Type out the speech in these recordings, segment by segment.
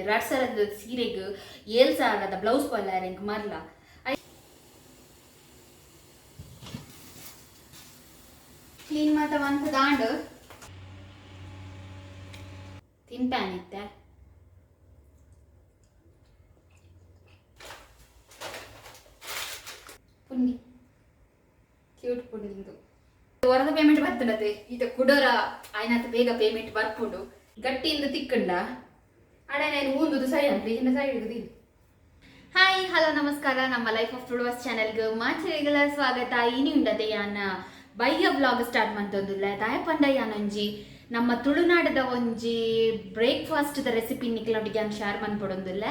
ರಡ್ಸರದ ಸೀರೆಗ್ 7,000ದ blouse ಪಲ್ಲಾರ ಎಂಕ್ ಮರ್ಲ. Clean ಮಾತ ಮಂತ್ ದಾಂಡ್ ತಿನ್ಪಾನಿತ್ತೆ. ಪುಂಡಿ, ಕ್ಯೂಟ್ ಪುಂಡಿ. ವರದ ಪೇಮೆಂಟ್ ಬರ್ತಡತೆ. ಈತ ಕುಡೋರ ಆಯ್ನಾತ್ ಬೇಗ ಪೇಮೆಂಟ್ ಬರ್ಪುಂಡು. ಗಟ್ಟಿಯಿಂದ ತಿಕ್ಕಂಡ ಅಡೆ ನಾನು ಊಂದುದು ಸೈ ಅಂತ ಇನ್ನ ಸೈಡ್. ಹಾಯ್, ಹಲೋ, ನಮಸ್ಕಾರ. ನಮ್ಮ ಲೈಫ್ ಆಫ್ ತುಳುವಸ್ ಚಾನೆಲ್ಗೆ ಮಾಚರಿಗಳ ಸ್ವಾಗತ. ಇನಿ ಉಂಡತೆ ಯಾನ ಬಯ್ಯ ವ್ಲಾಗ್ ಸ್ಟಾರ್ಟ್ ಮಂತೊಂದುಲ್ಲ. ದಾಯ ಪಂಡ ಯಾನೊಂಜಿ ನಮ್ಮ ತುಳುನಾಡದ ಒಂಜಿ ಬ್ರೇಕ್ಫಾಸ್ಟ್ ದ ರೆಸಿಪಿ ನಿಕ್ಲೊಟ್ಟಿಗೆ ಯಾನ್ ಶೇರ್ ಮನ್ಪೊಡೊಂದುಲ್ಲ.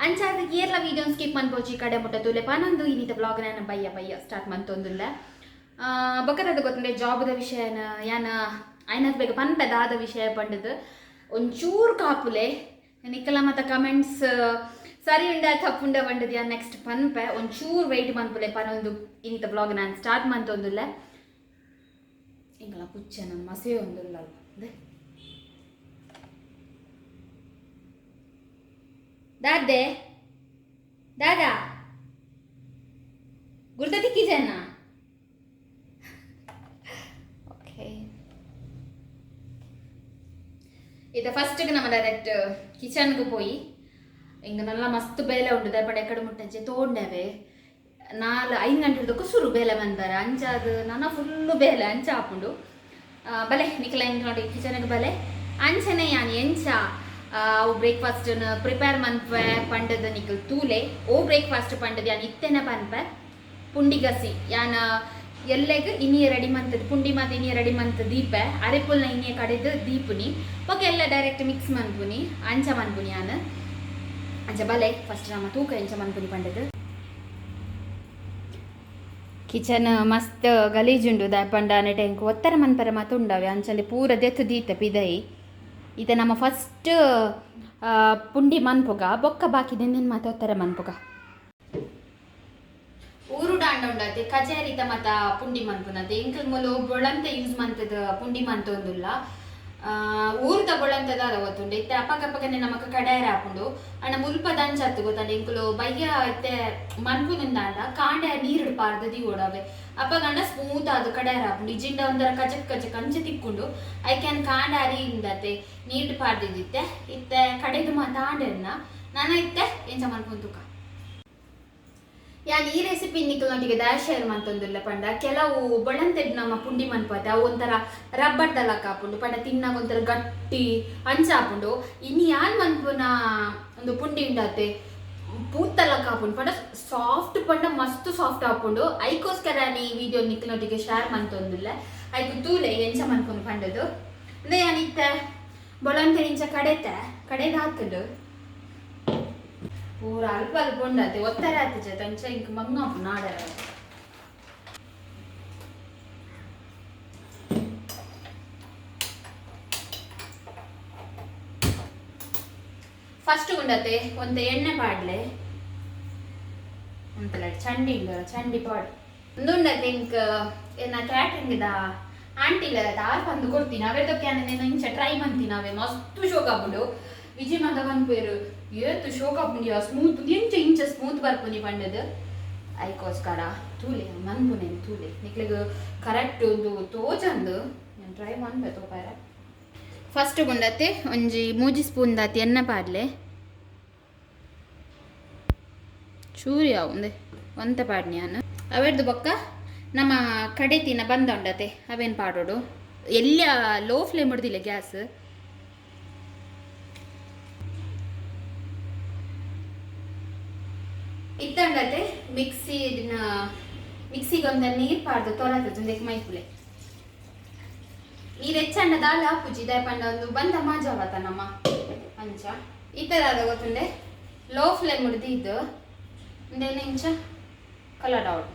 ಅಂಚಾದ ಏರ್ಲ ವೀಡಿಯೋ ಸ್ಕಿಪ್ ಮನ್ಪೋಚಿ, ಕಡೆ ಮುಟ್ಟ ತೂಲೆ ಪನೊಂದು ಇನ್ನಿತ ವ್ಲಾಗ್ ನಾನು ಬಯ್ಯ ಬಯ್ಯ ಸ್ಟಾರ್ಟ್ ಮಂತೊಂದುಲ್ಲ. ಬೊಕ್ಕದ ಗೊತ್ತುಂಡೆ ಜಾಬ್ದ ವಿಷಯನ ಯಾನ ಆಯ್ನಾತ್ ಬೇಗ ಪನ್ಪೆ. ದಾದ ವಿಷಯ ಪಂಡದು ಒಂಚೂರು ಕಾಪುಲೆ. ನಿಕ್ಕಲ ಮತ್ತ ಕಮೆಂಟ್ಸ್ ಸರಿ ಉಂಡ ತಪ್ಪುಂಡ ಪಂಡದು ಯಾನ್ ನೆಕ್ಸ್ಟ್ ಪನ್ಪೆ. ಒಂಚೂರು ವೆಯ್ಟ್ ಮನ್ಪುಲೆ ಪನೊಂದು ಇಂತ ವ್ಲಾಗ್ ನಾನು ಸ್ಟಾರ್ಟ್ ಮಂತೊಂದುಲ್ಲ. ಇಂಕಲ ಪುಚ್ಚೆ ನನ್ನ ಮಸೆ ಒಂದುಲ್ಲ. ದಾದೆ ದಾದಾ ಗುರ್ತ ತಿಕ್ಕಿಜನ? ಓಕೆ, ಇದು ಫಸ್ಟ್ಗೆ ನಮ್ಮ ಡೈರೆಕ್ಟ್ ಕಿಚನ್ಗೆ ಪೋಯಿ. ಇಂಗ ನಲ್ಲ ಮಸ್ತ್ ಬೇಲೆ ಉಂಡು. ದರ್ಪಣ ಎಕಡೆ ಮುಟ್ಟಂಚೆ ತೋಂಡವೆ 4-5 ಗಂಟೆ ಸುರು ಬೇಲೆ ಬಂದಾರ. ಅಂಚಾದ ನನ ಫುಲ್ಲು ಬೇಲೆ ಅಂಚ ಆಪುಂಡು. ಬಲೆ ನಿಕಲ ಇಂಕ ನೋಡಿ ಕಿಚನ್ಗೆ ಬಲೆ. ಅಂಚನೆ ಯಾನ್ ಎಂಚ ಅವು ಬ್ರೇಕ್ಫಾಸ್ಟ್ ಪ್ರಿಪೇರ್ ಮನ್ಪೆ ಪಂಡದ ನಿಕಲ್ ತೂಲೆ. ಓ ಬ್ರೇಕ್ಫಾಸ್ಟ್ ಪಂಡದ ಯಾನ್ ಇತ್ತೆನ ಪನ್ಪೆ. ಪುಂಡಿಗಸಿ ಯಾನ ಎಲ್ಲೆಗ್ ಇನಿಯ ರೆಡಿ ಮಂತದ, ಪುಂಡಿ ಮಾತ ಇನಿಯ ರೆಡಿ ಮಂತ್ ದೀಪೆ. ಅರೆಪುಲ್ನ ಇನಿಯ ಕಡೆದು ದೀಪುನಿ, ಬೊಕ ಎಲ್ಲ ಡೈರೆಕ್ಟ್ ಮಿಕ್ಸ್ ಮನ್ಪುನಿ. ಅಂಚ ಮನ್ಪುನಿ ಯಾನ್. ಅಂಚ ಬಲೆ, ಫಸ್ಟ್ ನಮ್ಮ ತೂಕ ಎಂಚ ಮನ್ಪುನಿ ಪಂಡದು. ಕಿಚನ್ ಮಸ್ತ್ ಗಲೀಜುಂಡು. ದಾಯೆ ನೆಟೆ ಎಂಕ್ ಒತ್ತರ ಮನ್ಪರೆ ಮಾತ ಉಂಡವೆ. ಅಂಚನೆ ಪೂರ ದೆತ್ತು ದೀತ ಪಿದಯಿ. ಇತ್ತೆ ನಮ್ಮ ಫಸ್ಟ್ ಪುಂಡಿ ಮನ್ಪುಗ, ಬೊಕ್ಕ ಬಾಕಿ ದೆಂದೆನ್ ಮಾತ ಒತ್ತರ ಮನ್ಪುಗ. ಊರು ದಾಂಡ ಉಂಡತೆ ಕಚೇರಿತ ಮಾತ ಪುಂಡಿ ಮನ್ಪುನತೆ. ಎಂಕಲ್ ಮೂಲು ಬೊಳಂತೆ ಯೂಸ್ ಮಂತದ ಪುಂಡಿ ಮಂತೊಂದುಲ್ಲ. ಊರುದ ಬೊಳಂತೆ ದಾದ ಗೊತ್ತುಂಡು, ಇತ್ತೆ ಅಪಗಪಗನೆ ನಮಕ್ ಕಡಾಯರ ಆಪುಂಡು. ಅಣ್ಣ ಮುಲ್ಪ ದಂಚತ್ತು ಗೊತ್ತಂಡ, ಎಂಕುಲು ಬಯ್ಯ ಇತ್ತೆ ಮನ್ಪುನಿಂದಾಂಡ ಕಾಂಡೆ ನೀರುಡು ಪಾರ್ದು ದೀವೊಡವೆ. ಅಪಗಂಡ ಸ್ಮೂತ್ ಆದ್ ಕಡಾಯರ ಆಪುಂಡು. ಇಜಿಂಡ ಒಂದರ ಕಜಕ್ ಕಜಕ್ ಅಂಚೆ ತಿಕ್ಕುಂಡು. ಐಕೆನ್ ಕಾಂಡ ಅರಿ ಇಂದತೆ ನೀರು ಪಾರ್ದಿದ್ದಿತ್ತೆ. ಇತ್ತೆ ಕಡೆದು ಮಾತ ಆಂಡೆನ್ನ ನಾನ ಇತ್ತೆ ಎಂಚ ಮನ್ಪುಂತುಕ. ಯಾನ್ ಈ ರೆಸಿಪಿ ನಿಕಲ್ನೊಟ್ಟಿಗೆ ದಾಯ ಶೇರ್ ಮಂತೊಂದುಲ್ಲ ಪಂಡ, ಕೆಲವು ಬೊಳಂತೆಡ್ ನಮ್ಮ ಪುಂಡಿ ಮನ್ಪತೆ, ಅವು ಒಂಥರ ರಬ್ಬರ್ ದಲಕ ಆಪುಂಡು. ಪಂಡ ತಿನ್ನಾಗ ಒಂಥರ ಗಟ್ಟಿ ಅಂಚ ಆಪುಂಡು. ಇನಿ ಯಾನ್ ಮನ್ಪುನ ಒಂದು ಪುಂಡಿ ಉಂಡಾತೆ, ಪೂತಲಕ ಆಪುಂಡು. ಪಂಡ ಸಾಫ್ಟ್, ಪಂಡ ಮಸ್ತ್ ಸಾಫ್ಟ್ ಆಪುಂಡು. ಐಕೋಸ್ಕರ ಈ ವಿಡಿಯೋ ನಿಕಲ್ನೊಟ್ಟಿಗೆ ಶೇರ್ ಮಂತೊಂದುಲ್ಲ. ಐಕು ತೂಲೆ ಎಂಚ ಮನ್ಪುನು ಪಂಡದು. ಅಂದ್ರೆ ಯಾನ್ ಇತ್ತೆ ಬೊಳಂತೆ ಇಂಚ ಕಡೆತೆ ಕಡೆದಾತುಂಡು. ಪೂರ ಅಲ್ಪ ಅಲ್ಪ ಉಂಡತೆ. ಒತ್ತರ ಆತಿಜ ಅಂಚ ಇಂಕ್ ಮಂಗಾಪು ನಾಡರ. ಫಸ್ಟ್ ಉಂಡತೆ ಒಂತೆ ಎಣ್ಣೆ ಪಾಡ್ಲೆ. ಉಂತಲ ಚಂಡಿ ಉಂಡಲ್ಲ, ಚಂಡಿ ಪಾಡ್. ಉಂದುಂಡತೆ ಇಂಕ್ ಎನ್ನ ಕ್ಯಾಟ್ರಿಂಗ್ the ಆಂಟಿಲ ದಾರ್ ಪಂದು ಕೊಡ್ತೀನಿ. ಅವೆದಕ್ಕೆ ನಾನು ಇಂಚ ಟ್ರೈ ಮಂತೀನಿ. ಅವೇ ಮಸ್ತ್ ಶೋಕ್ ಆಪುಂಡು. ವಿಜಯ್ ಮಾತ ಪನ್ಪೇರು, ಏತ್ ಶೋಕ್ ಆಪುಂಡು, ಸ್ಮೂತ್ ಎಂಚ ಇಂಚ ಸ್ಮೂತ್ ಬರ್ಪುನಿ ಪಂಡದು. ಐಕೋಸ್ಕರ ತೂಲೆ ಮನ್ಪುನೇನು ತೂಲೆ. ನಿಕ್ಲೆಗ್ ಕರೆಕ್ಟ್ ಒಂದು ತೋಜಂದು ನಾನು ಟ್ರೈ ಮನ್ಪೆ ತೋಪಾರ. ಫಸ್ಟ್ ಗುಂಡತೆ ಒಂಜಿ ಮೂಜಿ ಸ್ಪೂನ್ ದಾತಿ ಎಣ್ಣೆ ಪಾಡ್ಲೆ. ಚೂರಿ ಒಂದೆ ಒಂತೆ ಪಾಡ್ನಿ ಯಾನು. ಅವೆರ್ದು ಬೊಕ್ಕ ನಮ್ಮ ಕಡೆ ತಿನ್ನ ಬಂದ ಉಂಡತೆ, ಅವೇನು ಪಾಡೋಡು. ಎಲ್ಲ ಲೋ ಫ್ಲೇಮ್ ಹೊಡ್ದಿಲ್ಲ ಗ್ಯಾಸ್. ಇತ್ತಂಡತೆ ಮಿಕ್ಸಿ ಮಿಕ್ಸಿಗೆ ಒಂದು ನೀರು ಪಾಡ್ದು ತೊರತದ ಒಂದಕ್ಕೆ ಮೈಪುಲೆ. ನೀರು ಹೆಚ್ಚಂಡ ದಾಲ ಆಪುಜಿ, ದಾಯ ಪಂಡ ಒಂದು ಬಂದ ಮಾಜಾವತ ನಮ್ಮ ಅಂಚ. ಈ ಥರ ಅದ ಗೊತ್ತುಂಡೆ. ಲೋ ಫ್ಲೇಮ್ ಹಿಡ್ದು ಇದು ಒಂದೇನು ಇಂಚ ಕಲರ್ ಔಟ್.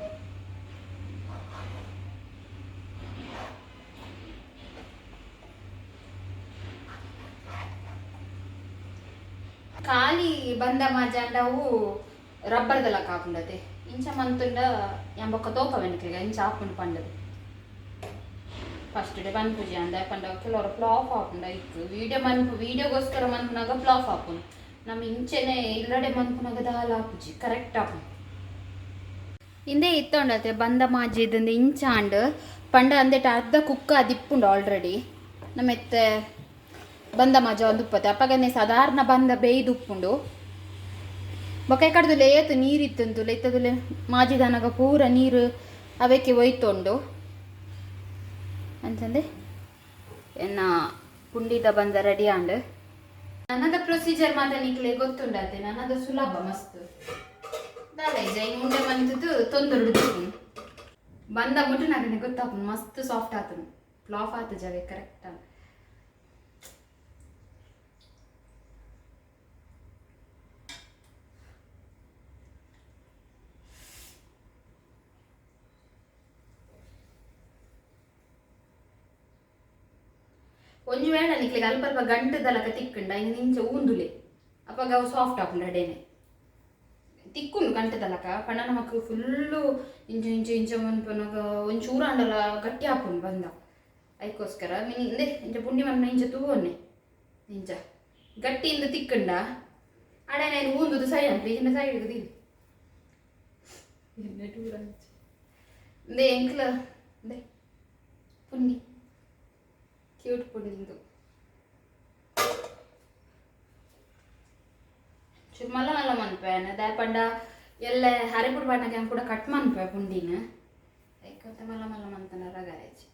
ಖಾಲಿ ಬಂದ ಮಾಜಾಂಡವು ರಬ್ಬರ್ದಲ ಕಾಪುಂಡತೆ. ಇಂಚ ಮಂತುಂಡ ಎಂಬೊಕ್ಕ ತೋಪ ಬೆನಕ್ಲಿಗ ಇಂಚ ಆಪುಂಡು ಪಂಡದು. ಫಸ್ಟ್ ಡೇ ಪನ್ಪುಜಿ ಅಂದ ಪಂಡ ಕೆಲವರು ಫ್ಲಾಪ್ ಆಪುಂಡ. ಇಕ್ಕು ವೀಡಿಯೋ ಮನ್ಪು, ವೀಡಿಯೋಗೋಸ್ಕರ ಮನ್ಪುನಾಗ ಫ್ಲಾಪ್ ಆಪುಂಡು. ನಮ್ಮ ಇಂಚೆನೆ ಇಲ್ಲಡೆ ಮನ್ಪುನಗ ದಾಲ ಆಪುಜಿ ಕರೆಕ್ಟ್ ಆಪು. ಇಂದೇ ಇತ್ತೊಂಡತೆ ಬಂದ ಮಾಜಿದಿಂದ ಇಂಚಾಂಡ್ ಪಂಡ ಅಂದೆಟ ಅರ್ಧ ಕುಕ್ಕ ಅದಿಪ್ಪುಂಡು ಆಲ್ರೆಡಿ. ನಮ್ಮೆತ್ತೆ ಬಂದ ಮಾಜ ಒಂದು ಉಪ್ಪತ್ತೆ ಅಪ್ಪಗನೆ ಸಾಧಾರಣ ಬಂದ ಬೇಯ್ದು ಉಪ್ಪುಂಡು. ಬೊಕ ಕಡ್ದುಲೆ ಏತು ನೀರಿತ್ತಂತುಲೆ ಇತ್ತದುಲೆ ಮಾಜಿದನಗ ಪೂರ ನೀರು ಅವಕ್ಕೆ ಒಯ್ತೊಂಡು ಅಂತಂದೆ. ಎನ್ನ ಪುಂಡಿದ ಬಂದ ರೆಡಿ ಆಂಡ್. ನನ್ನದ ಪ್ರೊಸೀಜರ್ ಮಾತ್ರ ನಿಕ್ಲೆ ಗೊತ್ತುಂಡತೆ, ನನ್ನದ ಸುಲಭ ಮಸ್ತ್ ದಾಲ ಇಜ್ಜ. ಇನ್ನು ಉಂಡೆ ಮಂತದ್ದು ತೊಂದರೆ ಬಂದ ಮುಟ್ಟು ನನಗೆ ಗೊತ್ತಾಪುಂಡು, ಮಸ್ತ್ ಸಾಫ್ಟ್ ಆತನು, ಫ್ಲಾಫ್ ಆತು ಜವೆ ಕರೆಕ್ಟ್. ಒಂಜಿ ವೇಳೆ ನಿಕ್ಲೆಗ್ ಅಲ್ಪ ಅಲ್ಪ ಗಂಟದಲಕ ತಿಕ್ಕುಂಡ ಇನ್ನು ಇಂಚ ಊಂದುಲೆ, ಅಪಗ ಅವು ಸಾಫ್ಟ್ ಆಪುಂಡು. ಅಡೇನೆ ತಿಕ್ಕುಂಡು ಗಂಟದಲಕ ಪಂಡ ನಮಕ್ ಫುಲ್ಲು ಇಂಚ ಇಂಚ ಇಂಚ ಮನ್ಪುನಗ ಒಂಚೂರು ಆಂಡಲ ಗಟ್ಟಿ ಆಪುಂಡು ಬಂದ. ಐಕೋಸ್ಕರ ಮಿನಿ ಇಂದೆ ಇಂಚ ಪುಂಡಿ ಮನ್ನ ಇಂಚ ತೂವೊನ್ನೆ ಇಂಚ ಗಟ್ಟಿಯಿಂದ ತಿಕ್ಕುಂಡ ಅಡೆ ನಾನು ಊಂದುದು ಸೈ ಅಂತ ಇಂಚಿನ ಸೈಡ್ ಇಂದೆ ಎಂಕ್ಲ ಇಂದೆ ಪುಂಡಿ ಕ್ಯೂಟ್ ಪುಂಡಿಂದು ಚೂರು ಮಲ್ಲ ಮಲ್ಲ ಮನ್ಪೆ ದಾಯ ಪಂಡ ಎಲ್ಲ ಹರಿಪುಡ್ ಪಾಡ್ನಗ ಕೂಡ ಕಟ್ ಮನ್ಪೆ ಪುಂಡಿನ ಐಕೊಂತ ಮಲ್ಲ ಮಲ್ಲ ಮಂತನ ರಗರೇಜಿ.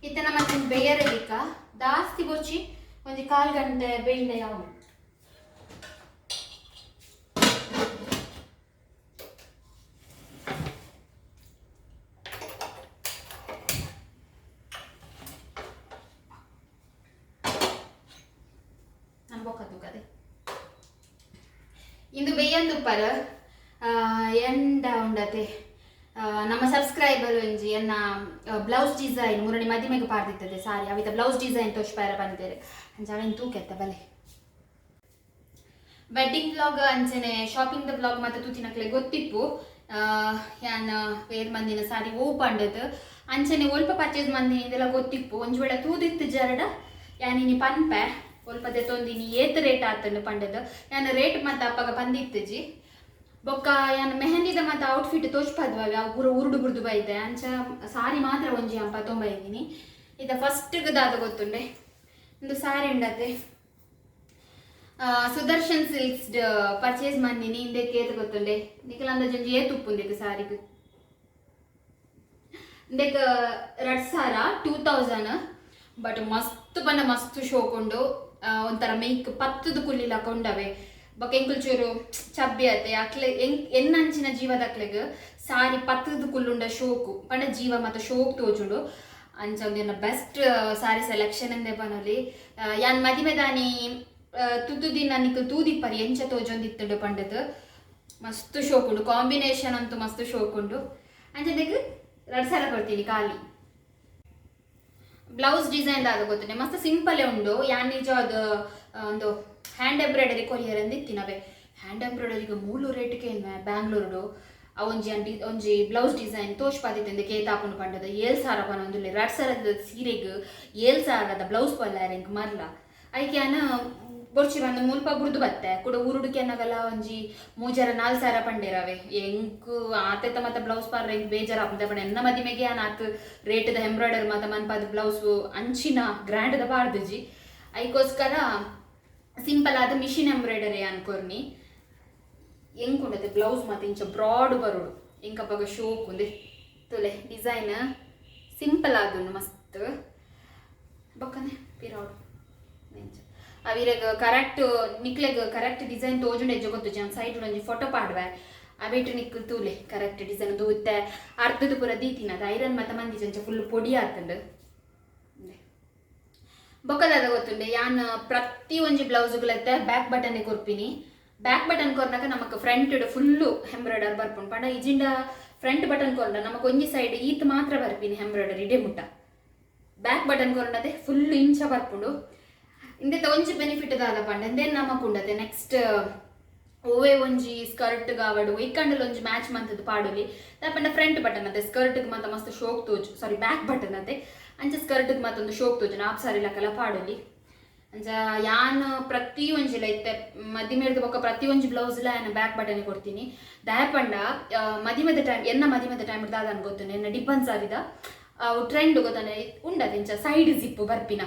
ಇತ್ತನ ಮತ್ತೆ ಬೇಯರೆ ದಿಕ್ಕ ಜಾಸ್ತಿ ಬೊಚ್ಚಿ ಒಂಜಿ ಕಾಲ್ ಗಂಟೆ ಬೇಂಡೆ ಯಾವ. ನಾನು ಬೊಕ್ಕ ಇಂದು ಬೇಯಂದುಪ್ಪರ ಎಂಡ ಉಂಡತೆ ನಮ್ಮ ಸಬ್ಸ್ಕ್ರೈಬರ್ ಒಂಜಿ ಎನ್ನ ಬ್ಲೌಸ್ ಡಿಸೈನ್ ಮುರಣಿ ಮದಿಮೆಗೆ ಪಾಡ್ದಿತ್ತದೆ ಸಾರಿ ಅವಿತ ಬ್ಲೌಸ್ ಡಿಸೈನ್ ತೋಚ್ಪಾರ ಬಂದಿದ್ದಾರೆ. ಅಂಚ ಅವೇನು ತೂಕೆತ್ತ ಬಲೆ. ವೆಡ್ಡಿಂಗ್ ವ್ಲಾಗ್ ಅಂಚನೆ ಶಾಪಿಂಗ್ the vlog ಮತ್ತೆ ತೂತಿನಕ್ಲೆ ಗೊತ್ತಿಪ್ಪು ಯಾನ್ ವೇರ್ ಮಂದಿನ ಸಾರಿ ಓ ಪಂಡದು ಅಂಚನೆ ಒಲ್ಪ ಪರ್ಚೇಸ್ ಮಂದಿನ ಇದೆಲ್ಲ ಗೊತ್ತಿಪ್ಪು. ಒಂಜಿ ವೇಳೆ ತೂದಿತ್ತು ಜರಡ ಯಾನ್ ಇನಿ ಪನ್ಪೆ ಒಲ್ಪ ತೊಂದಿನಿ ಏತ್ ರೇಟ್ ಆತಂಡು ಪಂಡದು. ಯಾನ್ ರೇಟ್ ಮತ್ತೆ ಅಪ್ಪಗ ಬಂದಿತ್ತುಜಿ. ಬೊಕ್ಕ ಯಾನ್ ಮೆಹಂದಿದ ಮತ್ತೆ ಔಟ್ಫಿಟ್ ತೋಚ್ಪದ್ವ ಅವು ಪೂರ ಉರುಡು ಬುರ್ದು ಬೈದೆ. ಅಂಚ ಸಾರಿ ಮಾತ್ರ ಒಂಜಿ ಅಂಪ ತೊಂಬೈದಿನಿ. ಇದ ಫಸ್ಟ್ ದಾದ ಗೊತ್ತುಂಡೆ, ಒಂದು ಸಾರಿ ಉಂಡತೆ ಸುದರ್ಶನ್ ಸಿಲ್ಕ್ಸ್ ಪರ್ಚೇಸ್ ಮಂದಿನಿ. ಇಂದಕ್ಕೆ ಏತ್ ಗೊತ್ತುಂಡೆ ನಿಕಲ ಅಂದಾಜ್ ಒಂಜಿ ಏತ್ ಉಪ್ಪುಂದೆಕ್ ಸಾರಿಗ್? ಇಂದೆಕ್ 2000, 2000. ಬಟ್ ಮಸ್ತ್ ಪಂಡ ಮಸ್ತ್ ಶೋಕ್ ಉಂಡು. ಒಂಥರ ಮೇಕ್ ಪತ್ತದು ಕುಲ್ಲಿಲ ಕೊಂಡವೆ. ಬೊಕ ಎಂಕುಲು ಚೂರು ಚಬ್ಬಿ ಅತ್ತೆ ಅಕ್ಲೆ ಎನ್ನಂಚಿನ ಜೀವದಕ್ಲೆಗ್ ಸಾರಿ ಪತ್ತದು ಕುಲ್ಲುಂಡ ಶೋಕು ಪಂಡ ಜೀವ ಮತ್ತೆ ಶೋಕ್ ತೋಜುಂಡು. ಅಂಚ ಒಂದಿನ ಬೆಸ್ಟ್ ಸಾರಿ ಸೆಲೆಕ್ಷನ್ ಎಂದೆ ಪನೊಲಿ. ಯಾನ್ ಮದಿಮೆದಾನಿ ತುದ್ದು ದಿನ ನಿಕುಲು ತೂದಿಪ್ಪರಿ ಎಂಚ ತೋಜೊಂದಿತ್ತುಂಡು ಪಂಡದು. ಮಸ್ತ್ ಶೋಕ್ ಉಂಡು, ಕಾಂಬಿನೇಷನ್ ಅಂತೂ ಮಸ್ತ್ ಶೋಕ್ ಉಂಡು. ಅಂಚದಕ್ಕೆ 2000 ಕೊಡ್ತೀನಿ ಖಾಲಿ. ಬ್ಲೌಸ್ ಡಿಸೈನ್ ದಾದ ಗೊತ್ತುಂಡೆ, ಮಸ್ತ್ ಸಿಂಪಲ್ ಉಂಡು. ಯಾನ್ ನಿಜ ಅದು ಒಂದು ಹ್ಯಾಂಡ್ ಎಂಬ್ರಾಯ್ಡರಿ ಕೊರಿಯರ್ ಅಂದಿತ್ತಿನವೆ. ಹ್ಯಾಂಡ್ ಎಂಬ್ರಾಯ್ಡರಿಗೆ ಮೂಲು ರೇಟ್ಗೆ ಬ್ಯಾಂಗ್ಳೂರುಡು. ಆ ಒಂಜಿ ಅಂಡಿ ಒಂಜಿ ಬ್ಲೌಸ್ ಡಿಸೈನ್ ತೋಚ್ಪಾದಿತ್ತಂದೆ ಕೇತಾಪುಂಡು ಪಂಡದ 7000 ಪನೊಂದುಲ್ಲೆ. 2000ದ ಸೀರೆಗ್ 7000ದ ಬ್ಲೌಸ್ ಪಲ್ಲಾರ ಎಂಕ್ ಮರ್ಲ. ಐಕೆ ಯಾನ್ ಬೊರ್ಚಿ ಬಂದು ಮುಲ್ಪ ಬುಡ್ದು ಬತ್ತೆ. ಕುಡ ಊರುಡುಕೆ ಅನ್ನಗಲ ಒಂಜಿ 3000 4000 ಪಂಡೇರವೆ. ಎಂಕ್ ಆತೆತ ಮತ್ತೆ ಬ್ಲೌಸ್ ಪಾರ್ರ ಎಂಕ್ ಬೇಜಾರ್ ಆಪುಂಡು. ಪಂಡ ಎನ್ನ ಮದಿಮೆಗೆ ಯಾನ್ ಆತ್ ರೇಟ್ದ ಎಂಬ್ರಾಯ್ಡರಿ ಮಾತ ಮನ್ಪಾದ ಬ್ಲೌಸ್ ಅಂಚಿನ ಗ್ರ್ಯಾಂಡ್ದ ಪಾಡ್ದುಜಿ. ಐಕೋಸ್ಕರ ಸಿಂಪಲ್ ಆದ ಮಿಷಿನ್ ಎಂಬ್ರಾಯ್ಡರಿ ಅನ್ಕೊರ್ನಿ. ಎಂಕುಂಡತೆ ಬ್ಲೌಸ್ ಮಾತ ಇಂಚ ಬ್ರಾಡ್ ಬರೋಡು ಎಂಕಪ್ಪಗ ಶೋಕ್ ಉಂದೆ. ತುಲೆ ಡಿಸೈನ್ ಸಿಂಪಲ್ ಆದುಂಡು ಮಸ್ತ್. ಬೊಕ್ಕನೆ ಪಿರಾಡು ಇಂಚ ಅವಿರಗ್ ಕರೆಕ್ಟ್ ನಿಕ್ಲೆಗ್ ಕರೆಕ್ಟ್ ಡಿಸೈನ್ ತೋಜುಂಡು ಎಜ್ಜ ಗೊತ್ತು. ಜನ ಸೈಡ್ ಒಂಜಿ ಫೋಟೋ ಪಾಡ್ವೆ, ಅವೇಟು ನಿಕ್ಲ್ ತೂಲೆ ಕರೆಕ್ಟ್ ಡಿಸೈನ್ ದೂತೆ. ಅರ್ಧದ ಪೂರ ದೀತಿನ ಅದು ಐರನ್ ಮತ್ತೆ ಮಂದಿ ಜಂಚ ಫುಲ್ ಪೊಡಿ ಆತುಂಡು. ಬೊಕ್ಕದಾದ ಗೊತ್ತುಂಡೆ, ಯಾನ್ ಪ್ರತಿ ಒಂಜಿ ಬ್ಲೌಸ್ಗಳತ್ತೆ ಬ್ಯಾಕ್ ಬಟನ್ ಕೊರ್ಪಿನಿ. ಬ್ಯಾಕ್ ಬಟನ್ ಕೊರ್ನಾಗ ನಮಕ್ ಫ್ರಂಟ್ ಫುಲ್ಲು ಎಂಬ್ರಾಯ್ಡರ್ ಬರ್ಪುಂಡು. ಪಂಡ ಇಜಿಂಡ ಫ್ರಂಟ್ ಬಟನ್ ಕೊರ್ಂಡ ನಮಕ್ ಒಂಜಿ ಸೈಡ್ ಈತ್ ಮಾತ್ರ ಬರ್ಪಿನಿ ಎಂಬ್ರಾಯ್ಡರ್ ಇಡೇ ಮುಟ್ಟ. ಬ್ಯಾಕ್ ಬಟನ್ ಕೊರ್ಂಡದೆ ಫುಲ್ ಇಂಚ ಬರ್ಪುಂಡು. ಇಂದೆತ ಒಂಜಿ ಬೆನಿಫಿಟ್ ದಾದ ಪಂಡ ಇಂದೇನ್ ನಮಕ್ ಉಂಡತೆ ನೆಕ್ಸ್ಟ್ ಓವೇ ಒಂಜಿ ಸ್ಕರ್ಟ್ ಗಾವಡು ಇಕ್ಕಂಡಲ ಒಂಜಿ ಮ್ಯಾಚ್ ಮಂತದ ಪಾಡೊಲಿ ದಾಪಂಡ ಫ್ರಂಟ್ ಬಟನ್ ಅತೆ ಸ್ಕರ್ಟ್ ಮಾತ ಮಸ್ತ್ ಶೋಕ್ ತೋಜು ಸಾರಿ ಬ್ಯಾಕ್ ಬಟನ್ ಅತೆ ಅಂಚ ಸ್ಕರ್ಟ್ ಮಾತ ಶೋಕ್ ತೋಜು ನಾಪ್ ಸಾರಿ ಲಕಲ ಪಾಡೊಲಿ ಅಂಚ ಯಾನ್ ಪ್ರತಿ ಒಂಜಿಲ ಇತ್ತೆ ಮದಿಮೆರ್ದ ಬೊಕ್ಕ ಪ್ರತಿ ಒಂಜಿ ಬ್ಲೌಸ್ ಲ ಯಾನ್ ಬ್ಯಾಕ್ ಬಟನ್ ಕೊಡ್ತೀನಿ. ದಾಯಪಂಡ ಮದಿಮೆದ ಟೈಮ್ ಎನ್ನ ಮದಿಮೆದ ಟೈಮ್ ದಾದ ಗೊತ್ತುಂಡು ಎನ್ನ ಡಿಬ್ಬನ್ ಸಾರಿದ ಟ್ರೆಂಡ್ ಗೊತ್ತಾನೆ ಉಂಡದ ಇಂಚ ಸೈಡ್ ಜಿಪ್ಪು ಬರ್ಪಿನ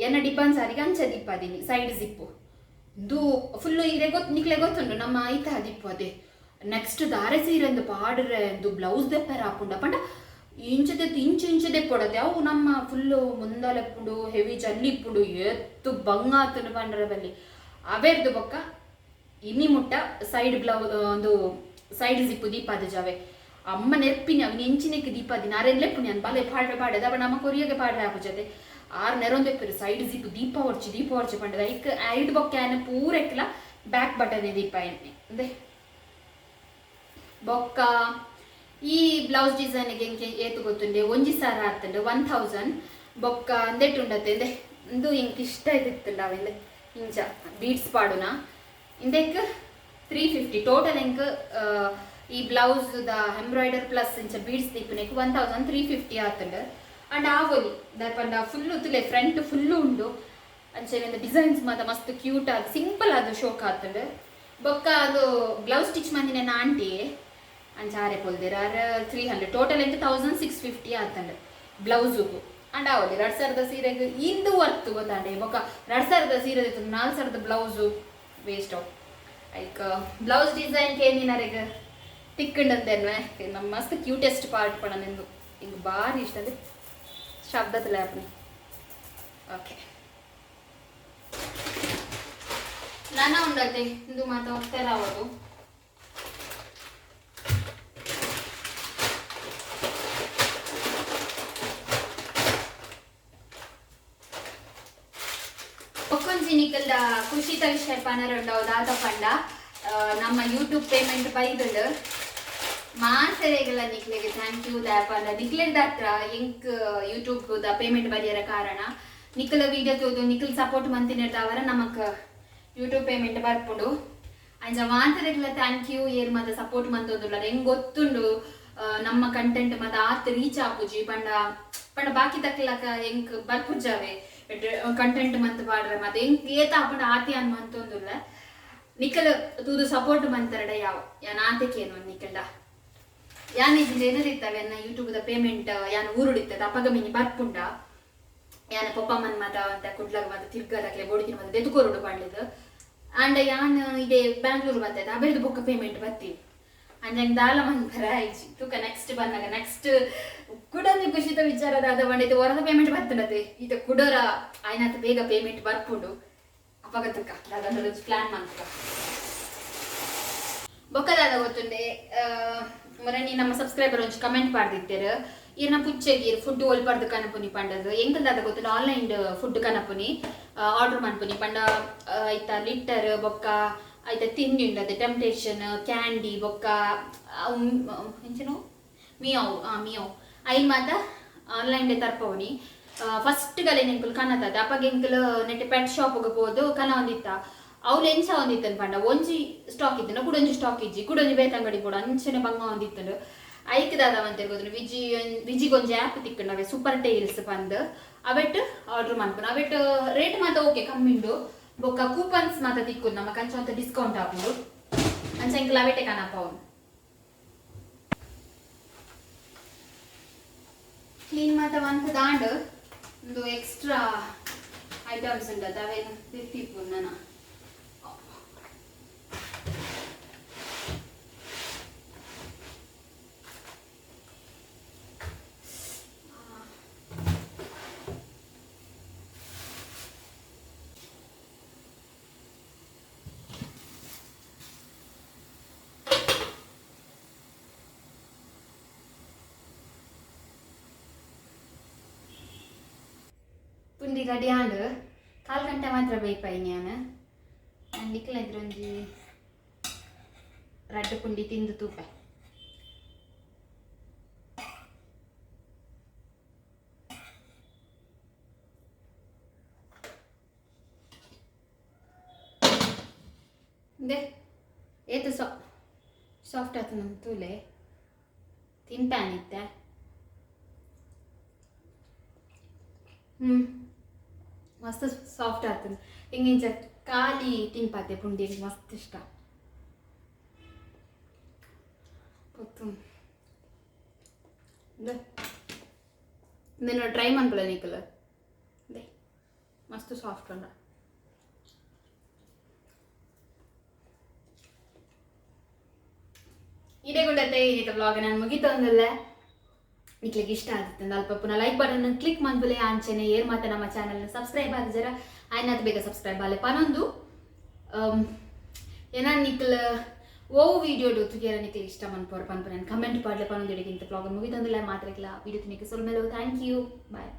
ಎನ್ನ ಡಿಬ್ಬನ್ ಸಾರಿಗೆ ಅಂಚ ದಿಪ್ಪದಿನಿ ಸೈಡ್ ಜಿಪ್ಪು ಇಂದು ಫುಲ್ಲು ಇರೆ ಗೊತ್ತು ನಿಕ್ಲೆ ಗೊತ್ತುಂಡು ನಮ್ಮ ಐತ ದಿಪ್ಪು ಅದೇ. ನೆಕ್ಸ್ಟ್ ದಾರೆ ಸೀರೆ ಪಾಡ್ರೆ ಇಂದು ಬ್ಲೌಸ್ ದೆಪ್ಪರ ಹಾಪುಂಡ ಪಂಡ ಇಂಚದೆ ಇಂಚು ಇಂಚು ದೆಪ್ಪೊಡತೆ ಅವು ನಮ್ಮ ಫುಲ್ಲು ಮುಂದಲೆಪ್ಪುಂಡು ಹೆವಿ ಜಲ್ಲಿ ಇಪ್ಪುಂಡು ಎತ್ತು ಬಂಗಾತುಂಡು ಪಂಡ್ರೆ ಬಲ್ಲಿ ಅವೆರ್ದು ಬೊಕ್ಕ ಇನಿ ಮುಟ್ಟ ಸೈಡ್ ಒಂದು ಸೈಡ್ ಜಿಪ್ಪು ದೀಪಾದ ಜಾವೆ ಅಮ್ಮ ನೆರ್ಪಿನಿ ಅವಿನ ಎಂಚಿನಕ್ಕೆ ದೀಪಾದಿನ ಅರೆನ್ ಲೆಪ್ಪುನಿ ಅನ್ ಬಲೆ ಪಾಡ್ರೆ ಪಾಡದ ಅವ ನಮ್ಮ ಕೊರಿಯಗೆ ಪಾಡ್ರೆ ಆಪುಜತೆ ಆರ್ ನೆರೊಂದೆಪ್ಪರು ಸೈಡ್ ಜಿಪ್ಪು ದೀಪ ಹೊರ್ಚಿ ದೀಪ ಹೊರ್ಚಿ ಪಂಡದ ಐಕ್ ಐಡ್ ಬೊಕ್ಕ ಆನ ಪೂರೆಕ್ಲ ಬ್ಯಾಕ್ ಬಟನ್ ದೀಪ ಎನ್ನೆ ಬೊಕ್ಕ ಈ ಬ್ಲೌಸ್ ಡಿಸೈನ್ ಎಂಕೆ ಏತು ಗೊತ್ತುಂಡೆ ಒಂಜಿ ಸಾರ ಆತುಂಡು 1000 ಬೊಕ್ಕ ಅಂದೆಟ್ ಉಂಡತೆ ಇಂದೆ ಇಂದು ಇಂಕ್ ಇಷ್ಟ ಇತ್ತಿತ್ತುಂಡ ಅವೆಂದೆ ಇಂಚ ಬೀಡ್ಸ್ ಪಾಡುನ ಇಂದೆಕ್ 350 ಟೋಟಲ್ ಎಂಕ್ ಈ ಬ್ಲೌಸ್ the embroider plus ಇಂಚ ಬೀಡ್ಸ್ ದೀಪನೆಕ್ 1350 ಆತುಂಡು. ಅಂಡ್ ಆವೊಲಿ ದಾಯೆಪಂಡ ಫುಲ್ ತುಲೆ ಫ್ರಂಟ್ ಫುಲ್ಲು ಉಂಡು ಅಂಚನೆ ಡಿಸೈನ್ಸ್ ಮಾತ ಮಸ್ತ್ ಕ್ಯೂಟ್ ಆದ್ ಸಿಂಪಲ್ ಆದ್ ಶೋಕ್ ಆತುಂಡು. ಬೊಕ್ಕ ಅದು ಬ್ಲೌಸ್ ಸ್ಟಿಚ್ ಮಂದಿನ ಆಂಟಿ ಅಂಚ ಆರೆ ಪೊಲ್ದಿರ ಆರ್ 300 ಟೋಟಲ್ ಎಂಕ್ 1650 ಆತುಂಡು ಬ್ಲೌಸುಗು. ಅಂಡ್ ಆವೊಲಿ 2000 ಸೀರೆಗ್ ಇಂದು ವರ್ತ್ ಗೊತ್ತಾಂಡೆ ಬೊಕ್ಕ 2000 ಸೀರೆ 4000 ಬ್ಲೌಸು ವೇಸ್ಟ್ ಅವು ಐಕ್ ಬ್ಲೌಸ್ ಡಿಸೈನ್ ಕೇನಿನರೆಗ್ ತಿಕ್ಕಂಡಂದೇನ್ವೆ ನಮ್ಮ ಮಸ್ತ್ ಕ್ಯೂಟೆಸ್ಟ್ ಪಾರ್ಟ್ ಪಣ ನಿಂದು ಇಂಗ್ ಬಾರಿ ಇಷ್ಟ ಅದೇ ಶಬ್ದದ ಆಪಣಿ. ಓಕೆ ನಾನ ಉಂಡತೆ ಇಂದು ಮಾತ ಹೋಗ್ತಾರ ಅವರು ಒಕ್ಕೊಂಜಿ ನಿಕಲ್ದ ಖುಷಿತ ವಿಷಯ ಪನರುಂಡವು ದಾದ ಪಂಡ ನಮ್ಮ ಯೂಟ್ಯೂಬ್ ಪೇಮೆಂಟ್ ಬೈದುಂಡು ಮಾಸರೆಗಳ ನಿಕ್ಲೆಗೆ thank you ದಾಪಂಡ ನಿಕ್ಲೆದ ಹತ್ರ ಎಂಕ್ ಯೂಟ್ಯೂಬ್ the payment ಬರಿಯರ ಕಾರಣ ನಿಕ್ಕಲ ವಿಡಿಯೋ ತೋದು ನಿಕ್ಕಲ್ ಸಪೋರ್ಟ್ ಮಂತಿನಿರ್ದವರ ನಮಕ್ ಯೂಟ್ಯೂಬ್ ಪೇಮೆಂಟ್ ಬರ್ಪುಂಡು. ಅಂಚ ಮಾತೆರೆಗ್ಲ thank you ಏರ್ ಮಾತ ಸಪೋರ್ಟ್ ಮಂತೊಂದುಲ್ಲ ಎಂಗ್ ಗೊತ್ತುಂಡು ನಮ್ಮ ಕಂಟೆಂಟ್ ಮಾತ ಆತ್ ರೀಚ್ ಆಪುಜಿ ಪಂಡ ಪಂಡ ಬಾಕಿ ತಕ್ಲಕ ಎಂಕ್ ಬರ್ಪುಜಾವೆ ಕಂಟೆಂಟ್ ಮಂತ್ ಪಾಡ್ರೆ ಮಾತ ಎಂಕ್ ಏತ ಆಪುಂಡು ಆತಿ ಅನ್ ಮಂತೊಂದುಲ್ಲ ನಿಕ್ಕಲ್ ತೂದು ಸಪೋರ್ಟ್ ಮಂತರಡ ಯಾವ ಯಾನ್ ಆತೆಕೇನು ನಿಕ್ಕಲ್ಡ ಯಾನ್ ಇಜ್ಜಿಂಡ ಏನದಿತ್ತವೆ ಎನ್ನ ಯೂಟ್ಯೂಬ್ ದ ಪೇಮೆಂಟ್ ಯಾನ್ ಊರುಡಿತ್ತದ ಅಪಗ ಮಿನಿ ಬರ್ಪುಂಡ ಯಾನ್ ಪೊಪ್ಪಮ್ಮನ್ ಮಾತ ಅಂತ ಕುಡ್ಲಗ ಮಾತ ತಿರ್ಗದಕ್ಲೆ ಬೋಡಿತಿನ ಮಾತ ದೆತುಕೊರುಡು ಪಂಡಿದ್ ಅಂಡ ಯಾನ್ ಇಡೆ ಬ್ಯಾಂಗ್ಳೂರ್ ಬರ್ತದೆ ಅಬೆರ್ದು ಬೊಕ್ಕ ಪೇಮೆಂಟ್ ಬತ್ತೀವಿ ಅಂಜಂಗ್ ದಾಲ ಮಂತರ ಆಯ್ಚಿ ತೂಕ ನೆಕ್ಸ್ಟ್ ಬಂದಾಗ ನೆಕ್ಸ್ಟ್ ಕುಡೊಂಜಿ ಖುಷಿತ ವಿಚಾರದಾದ ಬಂಡೈತೆ ಹೊರದ ಪೇಮೆಂಟ್ ಬರ್ತಡತೆ ಈತ ಕುಡೋರ ಆಯ್ನಾತ ಬೇಗ ಪೇಮೆಂಟ್ ಬರ್ಪುಂಡು ಅಪಗ ತುಕ್ಕ ದಾದ ಪ್ಲಾನ್ ಮಂತುಕ ಬೊಕ್ಕದಾದ ಗೊತ್ತುಂಡೆ ಮೊರನಿ ನಮ್ಮ ಸಬ್ಸ್ಕ್ರೈಬರ್ ಒಂಜಿ ಕಮೆಂಟ್ ಪಾಡ್ದಿತ್ತೇರು ಈರ್ನ ಪುಚ್ಚೆಗ್ ಈರ್ ಫುಡ್ ಒಲ್ಪರ್ದು ಕನಪುನಿ ಪಂಡದು ಎಂಕಲ್ದಾದ ಗೊತ್ತುಂಡು ಆನ್ಲೈನ್ ಫುಡ್ ಕನಪುನಿ ಆರ್ಡರ್ ಮನ್ಪುನಿ ಪಂಡ ಐತ ಲಿಟ್ಟರ್ ಬೊಕ್ಕ ಐತ ತಿಂಡಿ ಉಂಡತೆ ಟೆಂಪ್ಟೇಷನ್ ಕ್ಯಾಂಡಿ ಬೊಕ್ಕ ಎಂಚನು ಮಿಯಾವ್ ಮಿಯಾವ್ ಐನ್ ಮಾತ ಆನ್ಲೈನ್ ತರ್ಪವನಿ ಫಸ್ಟ್ ಗಲೆ ಎಂಕುಲು ಕನತದ ಅಪಗ ಎಂಕುಲು ನೆಟ್ ಪೆಟ್ ಶಾಪ್ಗೆ ಪೋದು ಕನ ಒಂದಿತ್ತ ಅವ್ಲು ಎಂಚ ಒಂದಿತ್ತನ್ ಪಂಡ ಒಂಜಿ ಸ್ಟಾಕ್ ಇತ್ತನ ಕುಡೊಂಜಿ ಸ್ಟಾಕ್ ಇಜ್ಜಿ ಕುಡೊಂಜಿ ಬೇತಂಗಡಿ ಕೂಡ ಅಂಚನೆ ಬಂಗ ಒಂದಿತ್ತನು ಐಕ್ ದಾದ ಅಂತ ಗೊತ್ತುಂಡು ವಿಜಿ ವಿಜಿಗೊಂಜಿ ಆ್ಯಪ್ ತಿಕ್ಕಂಡು ಅವೆ ಸೂಪರ್ ಟೈಲ್ಸ್ ಪಂದ್ ಅವೆಟ್ ಆರ್ಡರ್ ಮನ್ಪುನು ಅವೆಟ್ ರೇಟ್ ಮಾತ ಓಕೆ ಕಮ್ಮಿ ಉಂಡು ಬೊಕ್ಕ ಕೂಪನ್ಸ್ ಮಾತ ತಿಕ್ಕುಂಡು ನಮಕ್ ಅಂಚ ಒಂತೆ ಡಿಸ್ಕೌಂಟ್ ಆಪುಂಡು ಅಂಚ ಎಂಕುಲು ಅವೆಟೆ ಕನಪ ಅವ್ನು ಕ್ಲೀನ್ ಮಾತ ಮಂತ್ ದಾಂಡ್ ಒಂದು ಎಕ್ಸ್ಟ್ರಾ ಐಟಮ್ಸ್ ಉಂಟು ಅವೇನು ತಿರ್ತಿಪ್ಪು ನನ್ನ ಪುಂಡಿ ರೆಡಿ ಆಂಡ್ ಕಾಲು ಗಂಟೆ ಮಾತ್ರ ಬೇಯ್ಪಾಯಿ ನಾನು ನಿಕ್ಲ ಒಂಜಿ ರಡ್ಡ್ ಪುಂಡಿ ತಿಂದು ತೂಪೆ. ಇಂದೆ ಏತ್ ಸಾಫ್ಟ್ ಆತುಂಡು ತೂಲೆ. ತಿಂತಾನಿತ್ತೆ. ಮಸ್ತ್ ಸಾಫ್ಟ್ ಆತುಂಡು. ಇಂಚ ಖಾಲಿ ತಿನ್ಪಾತೆ ಪುಂಡಿ ಮಸ್ತ್ ಇಷ್ಟ. ಗೊತ್ತು ಇಂದೆನ್ ಟ್ರೈ ಮನ್ಪುಲೆ ನಿಕುಲು. ದೆ ಮಸ್ತ್ ಸಾಫ್ಟ್ ಉಂಡು. ಇಡೆ ಗುಂಡತೆ ಇನ್ನಿತ ವ್ಲಾಗ್ ನಾನು ಮುಗಿತೊಂದುಲ್ಲೆ. ನಿಕ್ಲೆಗ್ ಇಷ್ಟ ಆದಿತ್ತಂಡ ಅಲ್ಪ ಪುನಃ ಲೈಕ್ ಬಟನ್ ಕ್ಲಿಕ್ ಮನ್ಪುಲೆ. ಅಂಚೆನೆ ಏರ್ ಮಾತ ನಮ್ಮ ಚಾನಲ್ ಸಬ್ಸ್ಕ್ರೈಬ್ ಆದಿಜರ ಆಯ್ನಾತ್ ಬೇಗ ಸಬ್ಸ್ಕ್ರೈಬ್ ಆಲೆ ಪನೊಂದು, ಏನ ನಿಕ್ಲ ಓ ವಿಡಿಯೋ ತೂಯರ ನಿಕ್ಲೆ ಇಷ್ಟ ಮನ್ಪೋರು ಪನ್ಪುನ ಕಮೆಂಟ್ ಪಾಡ್ಲೆ ಪನೊಂದು ಇಡೀ ವ್ಲಾಗ್ ಮುಗಿತೊಂದುಲ್ಲೆ. ಮಾತ್ರೆಗ್ಲ ವಿಡಿಯೋ ತೂನಿಗೆ ಸೊಲ್ಮೆಲು. Thank you, bye.